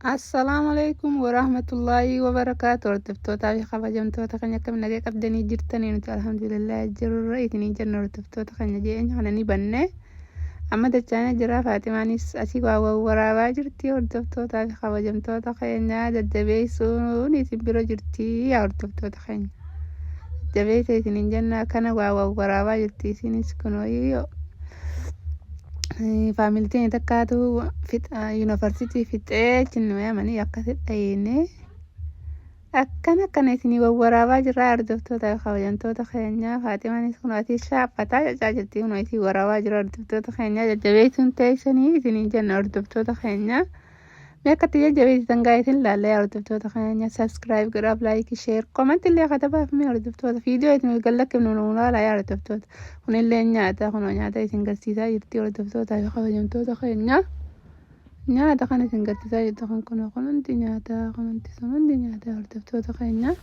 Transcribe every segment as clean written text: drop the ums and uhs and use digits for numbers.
Assalaamu alaikum warahmatullaahi wabarakaatu. Hordoftootaa fi kabajamtoota keenya, akkam nagaa qabdanii jirtanii? Nuti alhamdulillah jirra isinii jenna. Hordoftoota keenya, jireenya kana ni banne, amma dachaanee jira. Faaximaanis asii waa waraabaa jirti. Hordoftootaa fi kabajamtoota keenya, jajjabeessuun isin bira jirti. Yaa hordoftoota keenya, jajjabeessa isiniin jenna. Kana waa waraabaa jirti isinis. Kunoo faamiltiin takkaatu yuunivarsiitii fixee chinnu yaamanii akkasi dhayine akkana akkana isinii wawwaraabaa jirra. Hordoftoota fi kabajamtoota keenya, Faaximaanis kun asii shaaffataa jechaa jirti. Kun asii waraabaa jira. Hordoftoota keenya, jajjabeessuun teessanii isiniin jenna. Hordoftoota keenya, mee akkatti jajjabeessitan gaa isin laalla. Yaa hordoftoota keenya, subscribe godhaaf, like, share, comment illee katabaaf. Mee hordoftoota, viidiyoo isin gallakkifnu nu laala. Yaa hordoftoota, kunillee nyaata, kunoo nyaata isin garsiisaa jirti. Hordoftoota fi kabajamtoota keenya, nyaata kan isin garsiisaa jirtu kun, kunoo kun hundi nyaata, kun hundi sun hundi nyaata. Hordoftoota keenya,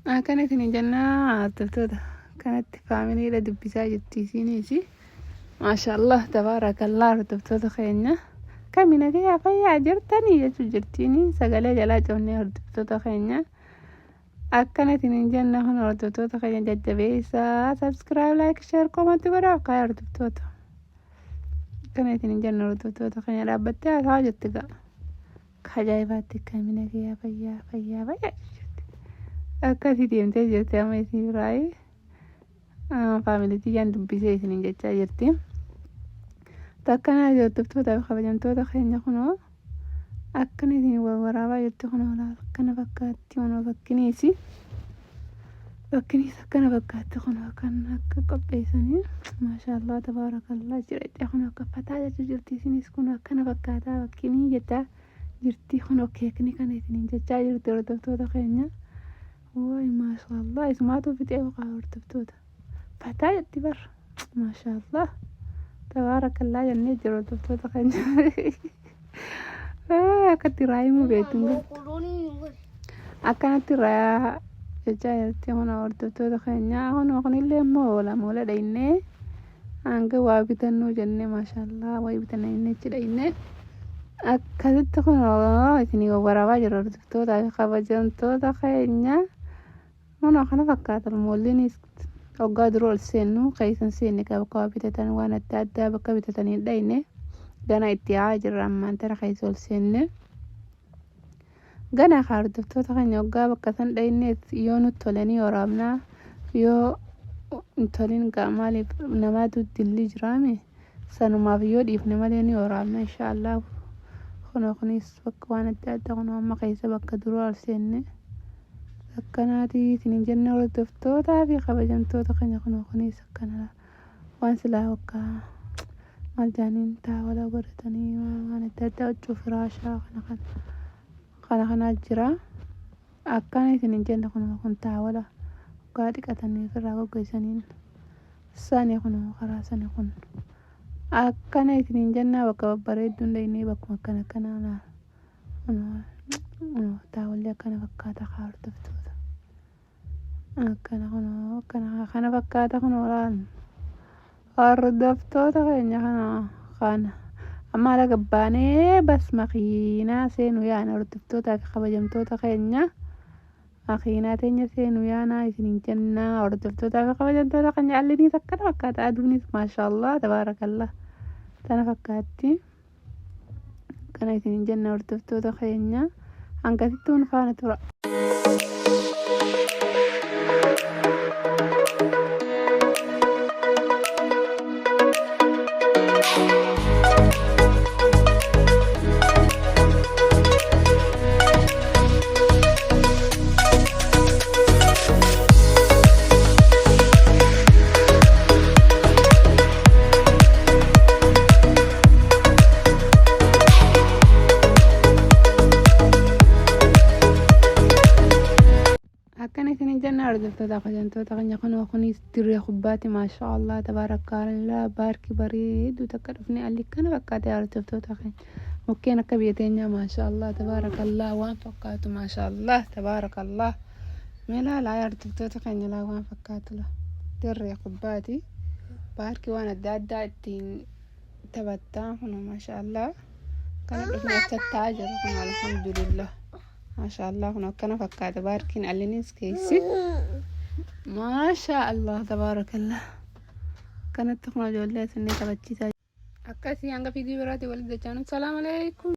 akkana isin jennaa. Hordoftoota, kanatti faamiliidha dubbisaa jirti isinis. Maashaallah, tabaarakallah. Hordoftoota keenya, kami nagayaa fayyaa jirtanii jechuu jirtiin. Sagalee jalaa cufnee. Hordoftoota keenya, akkana isin jenna. Kun hordoftoota keenya, jajjabeessaa, subscribe, like, share, comment godhaaf kaaya. Hordoftoota, akkana isin jenna. Hordoftoota keenya, dhaabbattee haasaa jirti ga'a. Ajaa'ibaatti, kami nagayaa fayyaa fayyaa fayyaa jirti. Akkasii deemtee jirti. Amma isin biraayee faamiliitii yaan dubbisee isiniin jechaa jirti. Takkanaa hordoftoota fi kabajamtoota keenya, kunoo akkana isin waraabaa jirti. Kunoo laal, akkana fakkaatti. Kunoo bakkiniisi bakkiniis akkana fakkaatti. Kunoo kan akka qopheessanii, maashaallah, tabaarakallah jira. Kunoo akka fataa jechuu jirti isinis. Kunoo akkana fakkaataa bakkinii jechaa jirti. Kunoo keekni kana isiniin jechaa jirti. Hordoftoota keenya, waay maashaallah, isumaatu fixee hoqaa. Hordoftoota, fataa jetti bar. Maashaallah, tabaarakallah jennee jiru. Hordoftoota keenya, akkatti raayimuu beektu akkanatti raa jechaa jirti. Kun hordoftoota keenya, kun kunillee immoo lamoola dhaynee hanga waa bitannuu jennee, maashaallah, waa bitanna jennee achi dhaynee akkasitti kun isinii waraabaa jira. Hordoftootaa fi kabajamtoota keenya, kun kana fakkaata. Moolliinis hoggaa dura ol seennu keessan seenne bakka waa bitatan, waan adda addaa bakka bitatanii dhayne gana itti haa jirra. Ammaan tana keessa ol seenne gana. Hordoftoota keenya, hoggaa bakka san dhayneet yoo nutti tolanii waraabnaa, yoo hin tolin gaa maaliif namaatu dilli jiraame sanumaaf yoo dhiifne malee ni waraabna, inshaallah. Kunoo kunis bakka waan adda addaa. Kunoo amma keessa bakka dura ol seenne akkanaati isiniin jenne. Hordoftootaa fi kabajamtoota keenya, kunoo kunis akkana waan silaa bakka maal jaaniin taawala godhatanii waan adda addaa, huccuu firaashaa kana kana kana kanaa jira. Akkana isiniin jenne. Kunoo kun taawala hoggaa dhiqatanii ofirraa goggoysaniin sani. Kunoo karaa sani kun akkana isiniin jennaa. Bakka babbareedduun dhaynee bakkuma akkana akkanaa laala. Kunoo taawalli akkana fakkaata kaa hordoftoota, akkana kunoo akkana kana fakkaata. Kunoo laal, hordoftoota keenya, kana kana amma ala gabbaanee bas makiinaa seenuu yaana. Hordoftootaa fi kabajamtoota keenya, makiinaa teenya seenuu yaanaa isiniin jennaa. Hordoftootaa fi kabajamtoota keenya, alliniis akkana fakkaata. Aduunis maashaallah, tabaarakallah, tana fakkaatti. Kana isiniin jenna. Hordoftoota keenya, hangasittuun faana tura. Akkana isiniin jenna. Hordoftoota, kabajamtoota keenya, kunoo kunis dirree kubbaati. Maashaallah, tabaarakallah, baarkii bareedduu takka dhufne. Alli kana fakkaate. Hordoftoota keenya, mukkeen akka biyya teenyaa, maashaallah, tabaarakallah, waan fakkaatu. Maashaallah, tabaarakallah. Mee laalaa, hordoftoota keenya, laa waan fakkaatu la dirree kubbaati, baarkii waan adda addaa ittiin taphattaa. Kunoo maashaallah. Kana dhufnee achi taa'aa jira kun, alhamdulillah. Maashaallah, kun akkana fakkaata baarkiin allinis keessi. Maashaa Allah, tabaarakallah. Kanatti kun ijoollee isinii taphachiisaa. Akkasii hanga fiigii biraatti walitti dachaanuuf, salaamu alaikum.